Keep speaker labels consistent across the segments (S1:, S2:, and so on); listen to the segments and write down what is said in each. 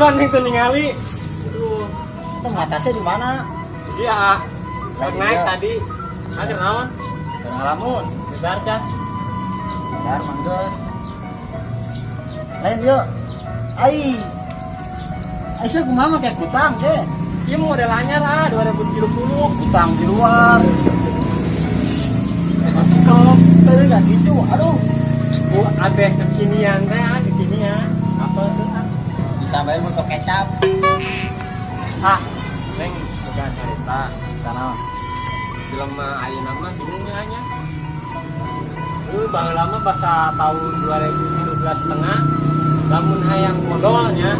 S1: Babaturan itu ningali. Aduh,
S2: Itu ngatasnya di mana?
S1: Iya,
S2: Lagi
S1: naik
S2: dia.
S1: Tadi. Ada naon?
S2: Dan ngalamun.
S1: Bentar, Cah.
S2: Dar manggeus. Lain yuk. Ai. Aisyah kumaha make kutang ge?
S1: Ieu model anyar ah 2030.
S2: Kutang di luar. Kalau tadi nggak gitu, aduh.
S1: Bu, abeh kekinian teh ah, kekinian. Apa tuh ah?
S2: Disambahin botol kecap.
S1: Ah, Neng, bukan cerita.
S2: Karena
S1: Jelema ayeuna mah bingung nya. Baheula mah basa tahun 2013 setengah lamun hayang modalnya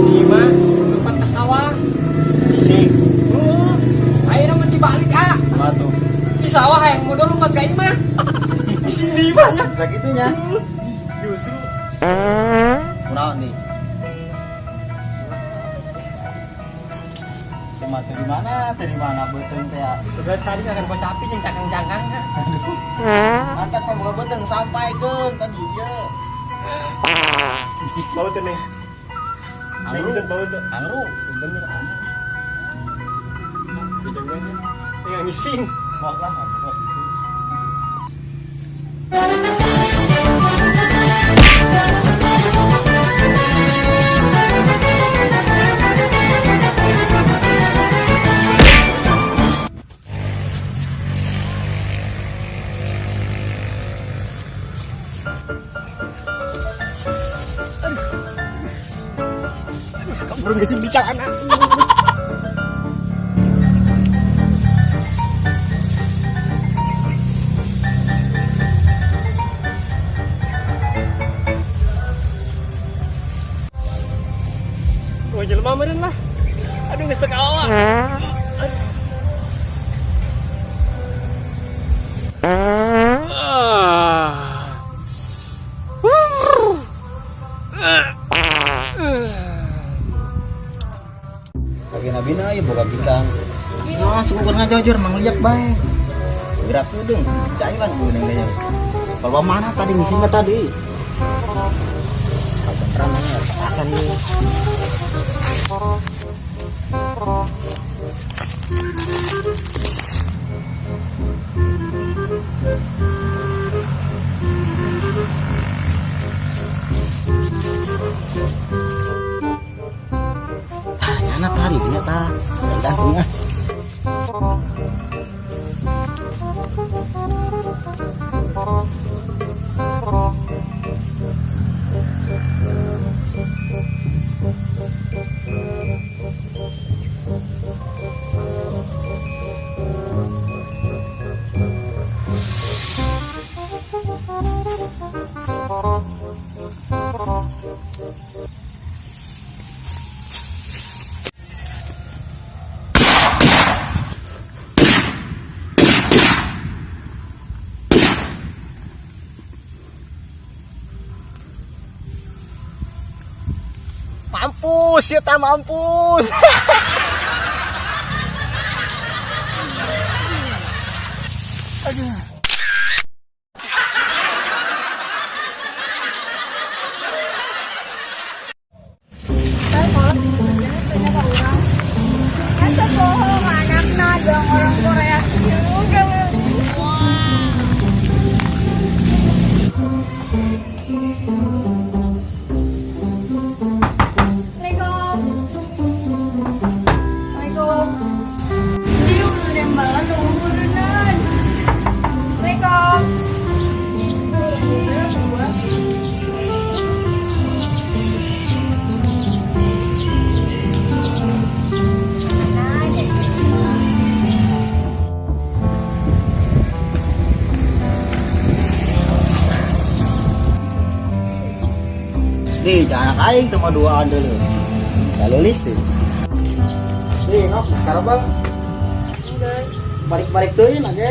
S1: di mah lompat ke sawah.
S2: Isi.
S1: Ayeuna mah dibalik ah.
S2: Apa tuh?
S1: Di sawah hayang modal lompat ka imah. Ising di imah nya.
S2: Bisa gitunya.
S1: Justru
S2: Kunaon nih? Sama dari mana? Dari mana beuteung teh? Ya?
S1: Udah tadi akan baca api yang cangkang-cangkang.
S2: Mantap mah buka beuteung sampaikeun tadi dia.
S1: Bau tuh nih.
S2: Angru.
S1: Neng, bau tuh.
S2: Angru.
S1: Bener ah. Jangan-jangan yang ngising.
S2: Mau lah, mau situ.
S1: Belum ngising di celana. Wah, jelema meureun lah. Aduh, geus teu kawa. Ah.
S2: Bina ya boga bintang. Ya, suku ngajojor mangliak bae. Gerak tuh deng, cailan gue neng. Kalau mana tadi ngisinya tadi? Beneran nih, petasan nih. Ah, nyana tadi punya ta. Udah punya. Mampus ya ta mampus. Aduh.
S3: Masa bohong anaknya dong orang Korea juga. Assalamualaikum. Assalamualaikum. Dia udah nembalan umurunan. Assalamualaikum. Nah, jadi.
S2: Nih, jangan aing tuh mah duaan dulu. Salulis tuh. Nih, ngok sekarang bang
S3: Guys.
S2: balik-balik tuh aja.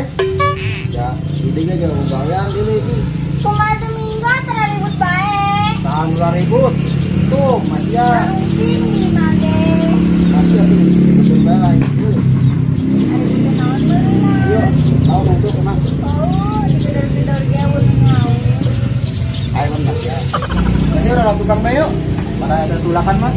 S2: Ya, ini aja mau bayar dulu ini.
S3: Kumaha tuh minggu terlalu ribut bae.
S2: Tahan 2000. Tuh, masih ya.
S3: Rusing di mage.
S2: Masih ya tuh. Betul baik. Tuh.
S3: Ada juga naon berenang.
S2: Iya, tahu untuk emang.
S3: Oh, digedor-gedor ge mau.
S2: Ayo masih ya. Masih udah tukang bayo. Pada ada tulakan mah.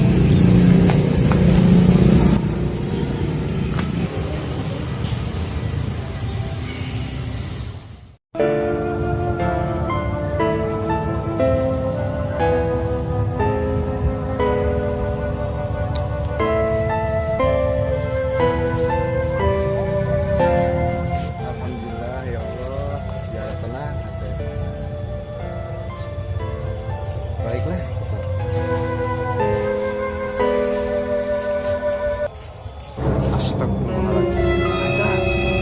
S4: Astagfirullahaladzim.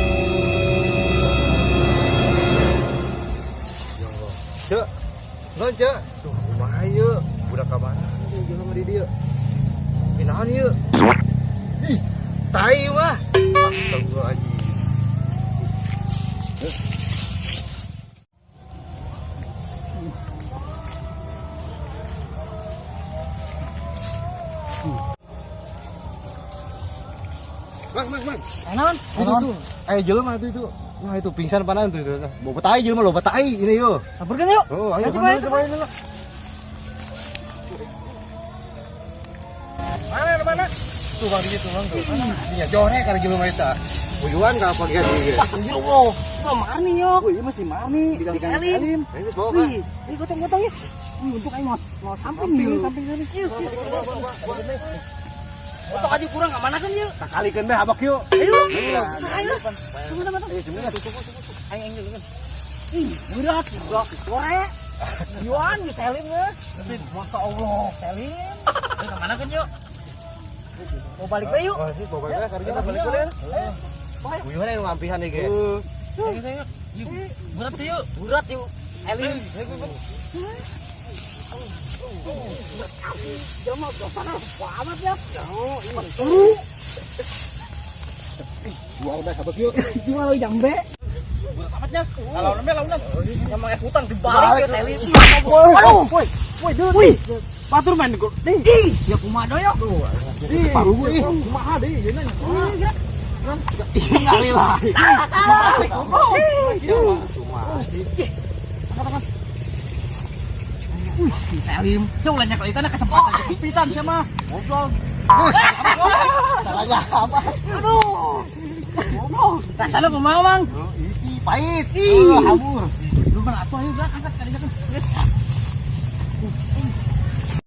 S4: Ya Allah. Cek, non cek. Tuh, kumaha ieu? Budak ka mana? Ieu jelema di dieu. Ih, naon ieu? Ih, tai mah. Astagfirullahaladzim. Mang, mang, mang.
S1: Naon?
S4: Itu tuh. Eh, jelema tuh itu. Wah, itu pingsan panan tuh itu. Bawa tai jelema loba tai ini yo.
S1: Sabarkeun yuk.
S4: Oh, ayo
S1: Coba,
S4: coba coba. Mana mana? Tuh bang di situ bang tuh. Iya, jorek karena jelema eta. Buyuan ka apa ge ieu.
S1: Wah, astagfirullah. Wah, Marni yok. Wih, masih Marni. Bidang Salim.
S4: Ini geus bawa ka.
S1: Wih, ini gotong-gotong ya. Wih, untung aing mau samping nih, samping sana. Gotong aja kurang ke mana kan yuk?
S4: Sakalikeun bae habak yuk.
S1: Ayo. Ayo. Tunggu teman.
S4: Ayo semua.
S1: Aing aing dulu kan. Ih, berat, berat. Sore. Yuan di Selim geus. Masya Allah, Selim. Ayo ke mana kan yuk? Mau balik bae yuk.
S4: Oh, ini bawa balik karena balik balik. Buyuan anu ngampihan ieu ge.
S1: Ayo, ayo. Yuk, berat yuk. Berat yuk. Selim. Jelema dosana amat ya. Oh,
S4: Jual bae habak yuk.
S1: Jual jambe. Berat amatnya. Kalau namanya lawan sama kayak hutang dibalik ke Selim. Aduh, woi, woi, wih. Batur main gol. Ih, sia kumaha doyok.
S4: Ih, paru ih. Kumaha deui ieu nya. Innalillahi.
S3: Salah, salah.
S1: Wih, si Selim. Saya ulah nyekel itu kesempatan kesempitan siapa?
S4: Goblok. Salahnya apa?
S1: Aduh. Goblok. Rasanya kumaha, Mang?
S4: Ih, pahit. Ih, hamur.
S1: Lu mah atuh ayo gerak angkat kali kan. Geus.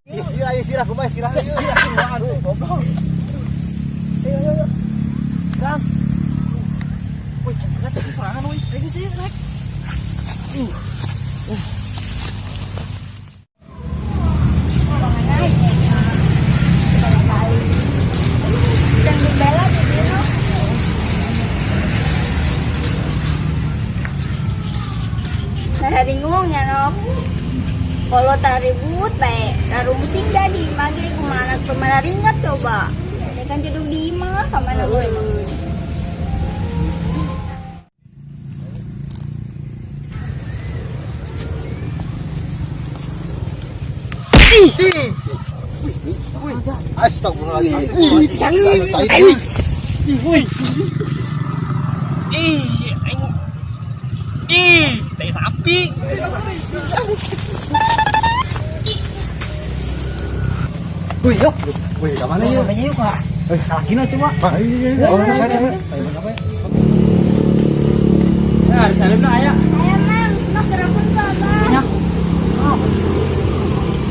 S4: Ih, sirah, ih, sirah, kumaha sirah. Sirah, aduh, goblok.
S1: Ayo ayo ayo. Gas. Wih, berat tapi sorangan woi. Ayo sih, naik.
S3: Dan dibela di dieu. Nah, bingung ya nok. Kalau tak ribut bae, tarungsing jadi mage kumaha anak pemararingat coba. Ini kan jeduk di imah ka mana euy.
S4: Astagfirullahaladzim. Ih,
S1: Wih. Ih, aing. Ih, tai sapi.
S4: Wih, yo. Wih, ka mana ieu?
S1: Kayaknya yuk, Kak. Salah gina coba.
S4: Pak, ayo, ayo, ayo. Oh, saya, ayo.
S1: Ya, ada Salim lah aya.
S3: Ayo mang, mak gerakan ke abah.
S1: Nya.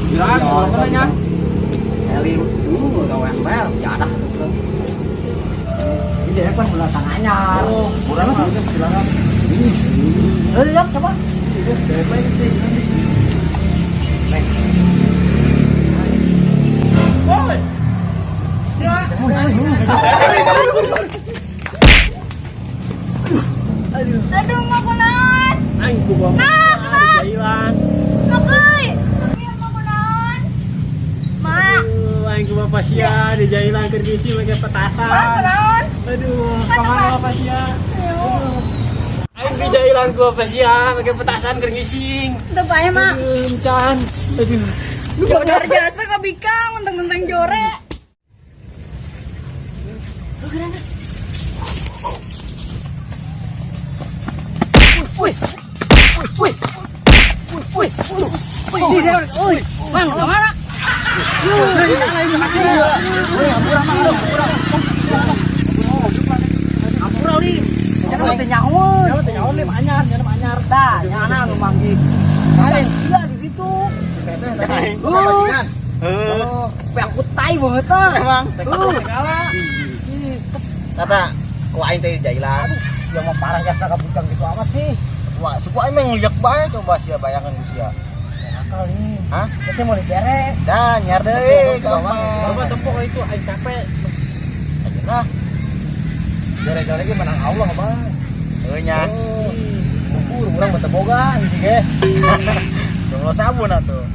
S1: Bilang, mana nya? Salim, gawe ember, jadah tuh. Ini dia kan ulah tangannya. Oh, kurang mah silakan.
S4: Ih,
S1: Eh, ya, coba. Woi.
S3: Aduh, mak kunaon?
S1: Aing ku bawa.
S3: Nak, nak.
S1: Jailan.
S3: Mak euy. Iya, mak kunaon? Mak,
S1: Aduh, aing ku bapak sia di jailan keur ngisi make petasan.
S3: mak kunaon?
S1: Aduh,
S3: Mak,
S1: kemana
S3: mak.
S1: bapak sia? Aing di jailan ku bapak sia make petasan keur ngising.
S3: Teu bae, mak.
S1: Aduh, encan. Aduh.
S3: Jodor jasa ke bikang, mentang-mentang jore.
S1: Wih. Wih. Wih. Wih, di dia. Wih. Mang, ke mana? Ampura lim. Jangan teh nyaun. Jangan teh nyaun lim anyar, jangan anyar. Dah, nyana nu manggih. Kalian sia di ditu.
S4: Oh,
S1: Pengkut tai banget lah.
S4: emang.
S1: Ih,
S2: Kata ku aing teh jailan.
S1: sia mah parah jasa ka bujang gitu amat sih.
S2: Wah, suku aing mah ngeliak bae coba sia bayangan ku sia.
S1: Nakal nih.
S2: Hah?
S1: Biasanya mau dibere.
S2: Dah, nyar deui gampang.
S1: Bapak tepok itu aing capek.
S2: Nah,
S4: Jore-jore ge menang Allah mah.
S2: Heuh nya.
S4: Oh. Ukur urang mah teu boga hiji ge.
S2: Jomblo sabun atuh.